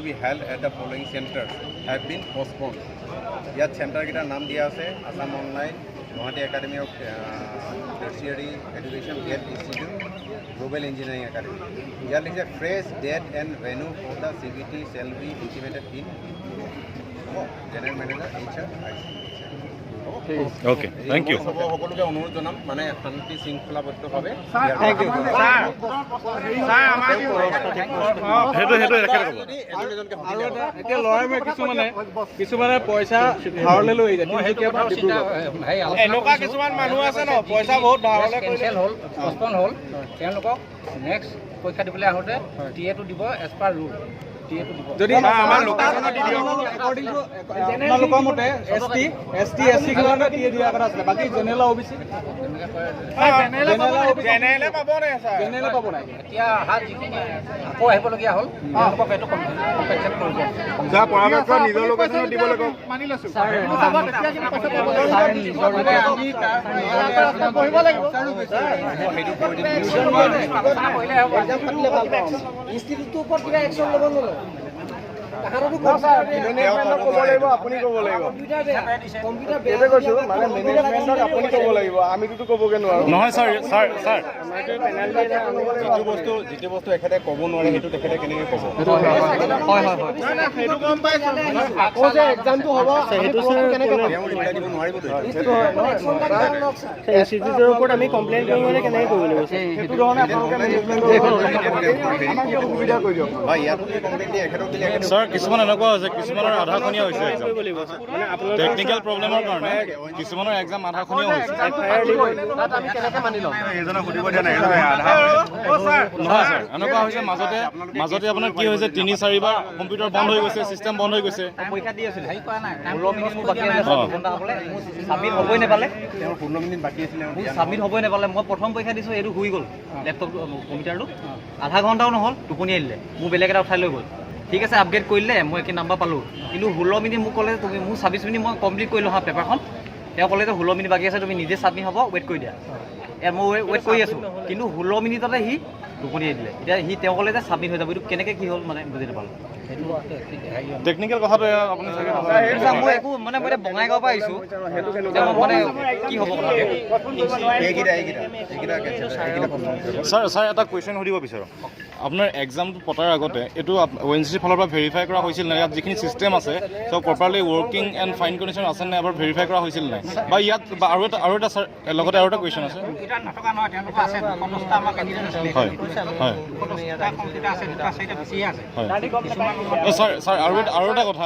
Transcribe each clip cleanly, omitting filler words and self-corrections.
be held at the following centres have been postponed. ইয়াত চেণ্টাৰকেইটাৰ নাম দিয়া আছে: Assam online, Guwahati academy of tertiary education, gate institute, global engineering academy. ইয়াত লিখিছে, "Fresh date and venue for the CBT shall be intimated in." হ'ব, general manager, H R, I C. Okay, thank U. সকলোকে অনুৰোধ জনাম, মানে শান্তি শৃংখলাবদ্ধভাৱে। Thank U. সেইটো তেখেতে ক'ব। যদি এজন এজনকে সুধিলে হ'ল। এতিয়া ল'ৰাই মই কিছুমানে পইচা ধাৰলৈ লৈ যায় তিনিচুকীয়াৰ পৰা ডিব্ৰুগড়। এনেকুৱা কিছুমান মানুহ আছে ন, পইচা বহুত ধাৰলৈ কৰিলে। কেঞ্চেল হ'ল, পষ্টপন হ'ল, তেওঁলোকক নেক্সট পৰীক্ষা দিবলৈ আহোঁতে টি এটো দিব, এজ পাৰ ৰুল টি এটো দিব। যদি আমাৰ লোকেশ্যনত দি দিয়ক। একৰ্ডিং টু আপোনালোকৰ মতে এছ টি, এছ চি কাৰণে টি এ দিয়াৰ কথা আছিলে, বাকী জেনেৰেল, অ' বি চি? জেনেৰেলে পাব নাই ছাৰ? জেনেৰেলে পাব নাই। এতিয়া অহা যিখিনি আকৌ আহিবলগীয়া হ'ল, তেওঁলোকক এইটো কম্পেনচেট কৰিব। পৰাপক্ষত নিজৰ লোকেশ্যনত দিব লাগিব। মানি লৈছো। পঢ়িব লাগিব। সেইটো কৰি দিম। আলোচনা কৰিলে হ'ব। এক্সাম পাতিলে ভাল পাওঁ। ইনষ্টিটিউটটোৰ ওপৰত কিবা একশ্যন ল'ব নলয়? তাহাঁততো মেনেজমেণ্টক ক'ব লাগিব, আপুনি ক'ব লাগিব। কম্পিউটাৰ বেয়া, কম্পিউটাৰ বেয়া। সেইটোৱে কৈছোঁ, মানে মেনেজমেণ্টক আপুনি ক'ব লাগিব, আমিতোতো ক'বগৈ নোৱাৰোঁ। নহয় ছাৰ, ছাৰ, ছাৰ। যিটো বস্তু এখেতে ক'ব নোৱাৰে, সেইটো তেখেতে কেনেকৈ ক'ব? হয়। সেইটো গম পাইছোঁ। আকৌ যে এক্সামটো হ'ব, সেইটো কেনেকৈ পাম? তেওঁ ৰিপ্লাই দিব নোৱাৰিবতো এইটো। ইনষ্টিটিউটৰ ওপৰত আমি কমপ্লেইন কৰিব মানে কেনেকৈ কৰিব লাগিব? সেইটো ধৰণে আপোনালোকে মেনেজমেণ্টৰ আমাক সুবিধা কৰি দিয়ক। বা ইয়াতো যদি কমপ্লেইন দিয়ে, এখেতক দিলে এখেতে ছাৰ, কিছুমান এনেকুৱা হৈছে, কিছুমানৰ আধাখনীয়া হৈছে এক্সাম। টেকনিকেল প্ৰব্লেমৰ কাৰণে কিছুমানৰ এক্সাম আধাখনীয়া হৈছে। তাত আমি কেনেকৈ মানি ল'ম? এইজনক সুধিব দিয়া নাই, এইজনে আধা। নহয় ছাৰ, এনেকুৱা হৈছে, মাজতে আপোনাৰ কি হৈছে, তিনি চাৰিবাৰ কম্পিউটাৰ বন্ধ হৈ গৈছে, চিষ্টেম বন্ধ হৈ গৈছে। পৰীক্ষা দি আছিলোঁ, হেৰি কৰা নাই, 16 মিনিট মোৰ বাকী আছিলে 2 ঘণ্টা হ'বলৈ। মোৰ ছাবমিট হ'বই নাপালে। তেওঁৰ 16 মিনিট বাকী আছিলে। মোৰ ছাবমিট হ'বই নাপালে। মই প্ৰথম পৰীক্ষা দিছোঁ, এইটো শুই গ'ল লেপটপটো, কম্পিউটাৰটো। আধা ঘণ্টাও নহ'ল, টোপনি দিলে। মোৰ বেলেগ এটা উঠাই লৈ গ'ল। ঠিক আছে, আপগ্ৰেড কৰিলে, মই একে নাম্বাৰ পালোঁ। কিন্তু 16 মিনিট মোক ক'লে তুমি, মোৰ 26 মিনিট মই কমপ্লিট কৰিলোঁ হা পেপাৰখন। তেওঁ ক'লে যে 16 মিনিট বাকী আছে, তুমি নিজে ছাবমিট হ'ব, ৱেইট কৰি দিয়া। ইয়াত মই ৱেইট কৰি আছোঁ, কিন্তু 16 মিনিটতে সি টোপনিয়াই দিলে। এতিয়া সি তেওঁ ক'লে যে ছাবমিট হৈ যাব। এইটো কেনেকৈ কি হ'ল মানে বুজি নাপালোঁ। টেকনিকেল কথাটো এয়া আপুনি চাগে নাজানে। মই একো মানে মই এতিয়া বঙাইগাঁৱৰ পৰা আহিছোঁ। এতিয়া মই মানে কি হ'ব কথাটো? এইকেইটা কেঞ্চেল, এইকেইটা। ছাৰ, ছাৰ, এটা কুৱেশ্যন সুধিব বিচাৰোঁ। আপোনাৰ এক্সামটো পতাৰ আগতে এইটো অ' এন জি চিৰ ফালৰ পৰা ভেৰিফাই কৰা হৈছিল নাই? ইয়াত যিখিনি চিষ্টেম আছে, চব properly working and fine condition আছে নাই, এবাৰ ভেৰিফাই কৰা হৈছিল নাই? বা ইয়াত বা আৰু এটা ছাৰ, লগতে আৰু এটা কুৱেশ্যন আছে। কম্পিউটাৰ নথকা নহয়, তেওঁলোকৰ আছে। 210টা আমাৰ কেণ্ডিডেট আছিলে। হয় হয় 210টা কম্পিউটাৰ আছে, দুটা চাৰিটা বেছিয়ে আছে। হয় ছাৰ। ছাৰ, আৰু এটা কথা,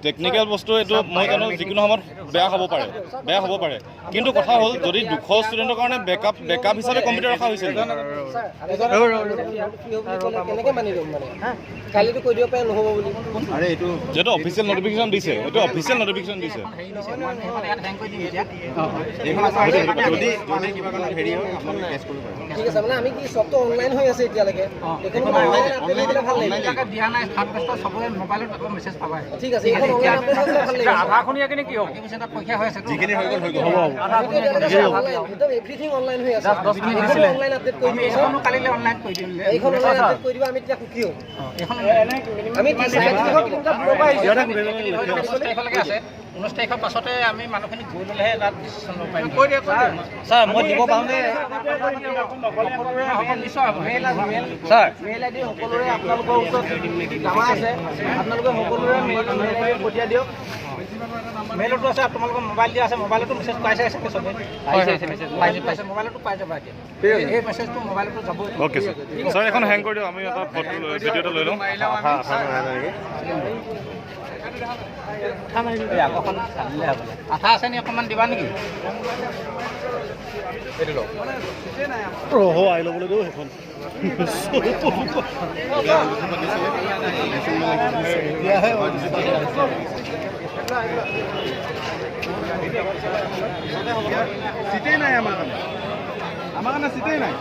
টেকনিকেল বস্তু এইটো মই জানো, যিকোনো সময়ত বেয়া হ'ব পাৰে, বেয়া হ'ব পাৰে। কিন্তু কথা হ'ল, যদি 200 ষ্টুডেণ্টৰ কাৰণে বেকআপ হিচাপে কম্পিউটাৰ ৰখা হৈছিল নাই? কেনেকৈ মানি ল'ম? মানে কালিতো কৈ দিব পাৰে নহ'ব বুলি। আৰে এইটো যিহেতু অফিচিয়েল নটিফিকেশ্যন দিছে, এইটো অফিচিয়েল নটিফিকেশ্যন দিছে। হেৰি দিছে, মই সেইখন ইয়াত হেং কৰি দিম এতিয়া। এইখন যদি কিবা কাৰণত হেৰি হয়, আপোনালোকে কেছ কৰিব পাৰিব। ঠিক আছে, মানে আমি কি চবটো অনলাইন হৈ আছে এতিয়ালৈকে। এইখন অনলাইন আপডেট হৈ গ'লে ভাল লাগিব। এইবিলাকে দিয়া নাই। থাৰ্ড বেষ্টৰ চবৰে মোবাইলত আকৌ মেছেজ পাবাই। ঠিক আছে, এইখন অনলাইন আপডেট হৈ গ'লে ভাল লাগিব। আধাখনীয়া কিনে কি হ'ব? বাকী তাত পৰীক্ষা হৈ আছে। যিখিনি হৈ গ'ল হৈ গ'ল। একদম এভৰিথিং অনলাইন হৈ আছে। 10 মিনিট এইখন দিছিলে। অনলাইন আপডেট কৰি আমি দিব। এইখনো কালিলৈ অনলাইন কৰি দিম। এইখন অনলাইন আপডেট কৰি দিব, আমি তেতিয়া সুখী হ'ম। এইখন আমি 350 কিলোমিটাৰ দূৰৰ পৰা আহিছোঁ। 19 তাৰিখলৈকে আছে। 19 তাৰিখৰ পাছতে আমি মানুহখিনি গৈ ল'লেহে তাত ডিচিশ্যন ল'ব পাৰিম। কৈ দিয়ক, কৈ দিয়ক। ছাৰ, মই দিব পাৰোঁনে? হ'ব, নিশ্চয় হ'ব। ছাৰ। মেইল আই ডি সকলোৰে আপোনালোকৰ ওচৰত জমা আছে। আপোনালোকে সকলোৰে মেইল আই ডি পঠিয়াই দিয়ক। মেইলতো আছে, তোমালোকৰ মোবাইল দিয়া আছে, মোবাইলতো মেছেজ পাইছে চাগে চবে। পাইছে, মেছেজ পাইছে, পাইছে। মোবাইলতো পাই যাবা এতিয়া। এই মেছেজটো মোবাইলতো যাবই। Okay sir. ছাৰ, এখন হেং কৰি দিয়ক, আমি এটা ফটো ভিডিঅ' এটা লৈ লওঁ। আঠা নহয় নেকি? এই আগৰখন চালিলে হ'ব। আঠা আছে নি? অকণমান দিবা নেকি? ৰহ, আহি ল'বলৈ দিওঁ সেইখন। এতিয়াহে। চিটেই নাই আমাৰ কাৰণে, আমাৰ কাৰণে চিটেই নাই।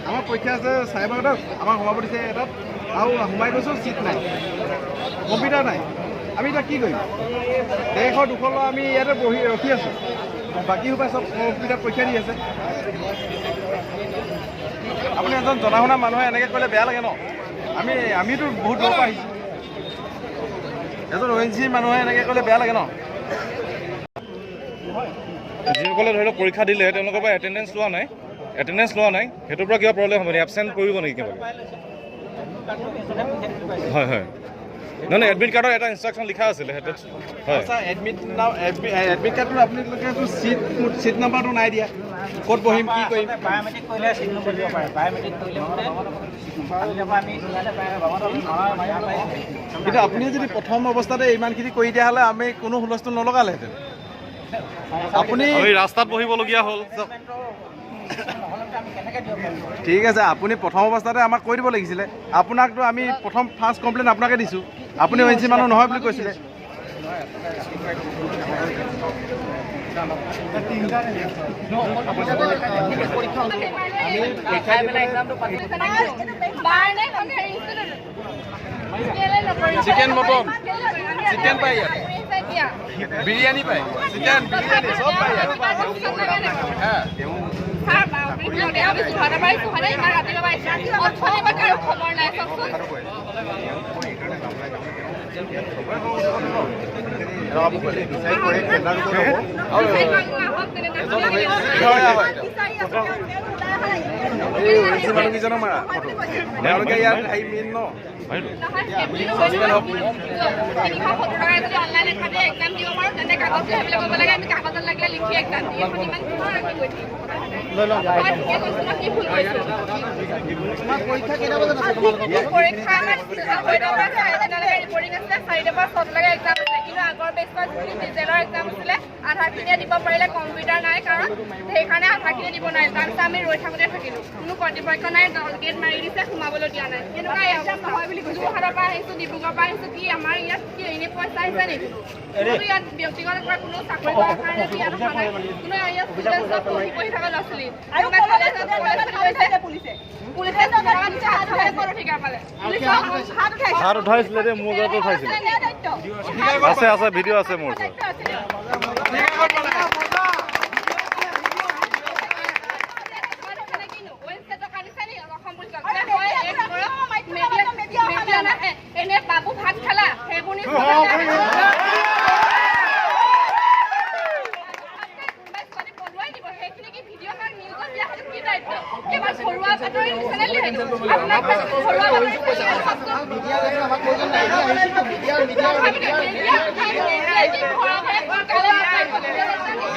আমাৰ পৰীক্ষা আছে 12:30ত, আমাক সোমাব দিছে এটাত আৰু সোমাই গৈছোঁ, চিট নাই, কম্পিউটাৰ নাই। আমি এতিয়া কি কৰিম? 150 200 ল'ৰা আমি ইয়াতে বহি ৰখি আছোঁ। বাকী সোপা চব কম্পিউটাৰ পৰীক্ষা দি আছে। আপুনি এজন জনা শুনা মানুহে এনেকৈ ক'লে বেয়া লাগে ন। আমিতো বহুত দূৰৰ পৰা আহিছোঁ। এজন অ' এন জি চি মানুহে এনেকৈ ক'লে বেয়া লাগে ন। যিসকলে ধৰি লওক পৰীক্ষা দিলে, তেওঁলোকৰ পৰা এটেণ্ডেঞ্চ লোৱা নাই, এটেণ্ডেঞ্চ লোৱা নাই, সেইটোৰ পৰা কিবা প্ৰব্লেম হ'ব নেকি? এবচেণ্ট পৰিব নেকি কিবাকে? হয় হয় নহয় নহয়, এডমিট কাৰ্ডৰ এটা ইনষ্ট্ৰাকশ্যন লিখা আছিলে সেইটোত, হয়। আচ্ছা, এডমিট নাম, এডমিট কাৰ্ডটো আপোনালোকেতো চিট চিট নাম্বাৰটো নাই দিয়া, ক'ত বহিম, কি কৰিম? বায়'মেট্ৰিক কৰিলে চিট নম্বৰ দিব পাৰে। বায়'মেট্ৰিক কৰিলে মানে আমি কিন্তু আপুনি যদি প্ৰথম অৱস্থাতে ইমানখিনি কৰি দিয়া হ'লে আমি কোনো হুলস্থুল নলগালেহেঁতেন। আপুনি আমি ৰাস্তাত বহিবলগীয়া হ'ল। ঠিক আছে, আপুনি প্ৰথম অৱস্থাতে আমাক কৈ দিব লাগিছিলে। আপোনাকতো আমি প্ৰথম ফাৰ্ষ্ট কমপ্লেইন আপোনাকে দিছোঁ, আপুনি অ' এন চি মানুহ নহয় বুলি কৈছিলে। চিকেন, মটন, চিকেন পায় ইয়াত, বিৰিয়ানী পায়, চিকেন বিৰিয়ানী চব পায় ইয়াত। তেওঁ খবৰ নাই চাওকচোন। এইকাৰণে লাভ নাই, কাৰণ ডিচাইড কৰে চেণ্টাৰটো ক'ত হ'ব। এই অ' এন চি মানুহকেইজনক মাৰা ফটো, তেওঁলোকে ইয়াত হেৰি মেইন ন। 370 টকা যদি অনলাইন এখানে এক্সাম দিব পাৰোঁ, তেন্তে কাগজটো সেইবিলাক কৰিব লাগে। আমি কাগজত লাগিলে লিখি এক্সাম দি এখন ইমান কিহৰ আমি গৈ থাকিম? ঠিকে কৈছোঁ ন? কি ভুল কৈছোঁ? পৰীক্ষা আমাৰ 2:30ৰ পৰা 3:30লৈকে ৰিপৰ্টিং আছিলে, 4টাৰ পৰা 6টালৈকে এক্সাম আছিলে। কিন্তু আগৰ বেচত যিখিনি ডিজেলৰ এক্সাম আছিলে, আধাখিনিয়ে দিব পাৰিলে। কম্পিউটাৰ নাই কাৰণ, সেইকাৰণে আধাখিনিয়ে দিব নোৱাৰিলে। তাৰপিছত আমি ৰৈ থাকোঁতে থাকিলোঁ, কোনো কৰ্তৃপক্ষ নাই, গেট মাৰি দিছে, সোমাবলৈ দিয়া নাই। কেনেকুৱা এই অৱস্থা হয় বুলি কৈছোঁ। যোৰহাটৰ পৰা আহিছোঁ, ডিব্ৰুগড়ৰ পৰা আহিছোঁ। কি আমাৰ ইয়াত কি এনেই পইচা আহিছে নেকি? কোনো ইয়াত ব্যক্তিগত কৰা কোনো চাকৰি কৰাৰ কাৰণে ইয়াত অহা নাই। কোনো ইয়াত ষ্টুডেণ্ট চব পঢ়ি পঢ়ি থকা ল'ৰা ছোৱালী। কোনোবাই কলেজত গৈছে, পুলিচে হাত উঠাই ক'ত অধিকাৰ পালে? পুলিচক হাত উঠাইছে। হাত উঠাইছিলে দেই, মোৰ গাতো উঠাইছিলে। আছে আছে, ভিডিঅ' আছে মোৰ ওচৰত। এনে বাবু ভাত খালা সেইবোৰ নিউজ, কোনোবাই ছোৱালী পলুৱাই দিব, সেইখিনি কি ভিডিঅ' কাৰণ নিউজত দিয়া, সেইটো কি দায়িত্ব? কিবা ঘৰুৱা বাতৰি চেনেল দিয়ে সেইটো আপোনাক? ঘৰুৱা বাতৰি চেনেল।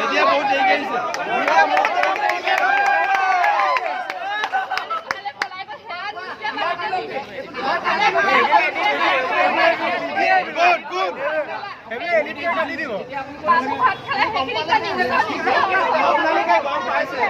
এতিয়া বহুত দেৰিকৈ আহিছে। গুড গুড, সেইবিলাক এডিট কৰি কাটি দিব। বাবু ভাত খালে সেইখিনি আপোনালোকে গম পাইছে।